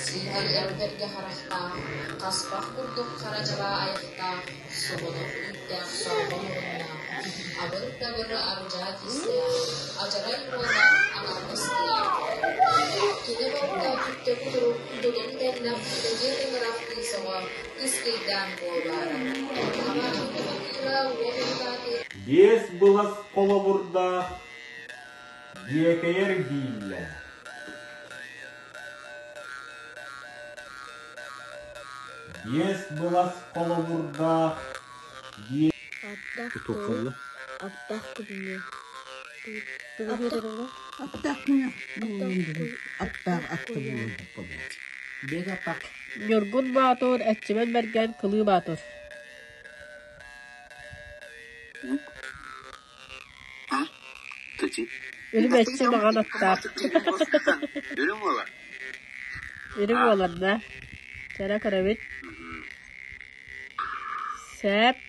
Сиикэй эрбэргэ харахтаах, хаспах курдук хара дьабаа айахтаах, соҕотох үүттээх сорҕо муруннаах, абыр-дабыр ардьаа тиистээх, адьарай уола Аҥаардастыйа. Кини барыта түптэ кутурук, тутум тэллэх, дэгиэ тыҥырах кыыс оҕо кыскыйдаан буолбаара. Абааһы бухатыыра уот уһутаакы Биэс былас холобурдаах дьиэкэйэр дииллэр Биэс былас холобурдаах дьиэ Аттах тыл, аттах күннү. Аттах күнү. Аттаах атта Биэс аттах. Ньургун Боотур, Эрчимэн Бэргэн, Кылыы Боотур Үрүм өссө маҥан аттаах. Үрүҥ буолар. Үрүҥ буолар да. Чара көрөбүт. Сэп.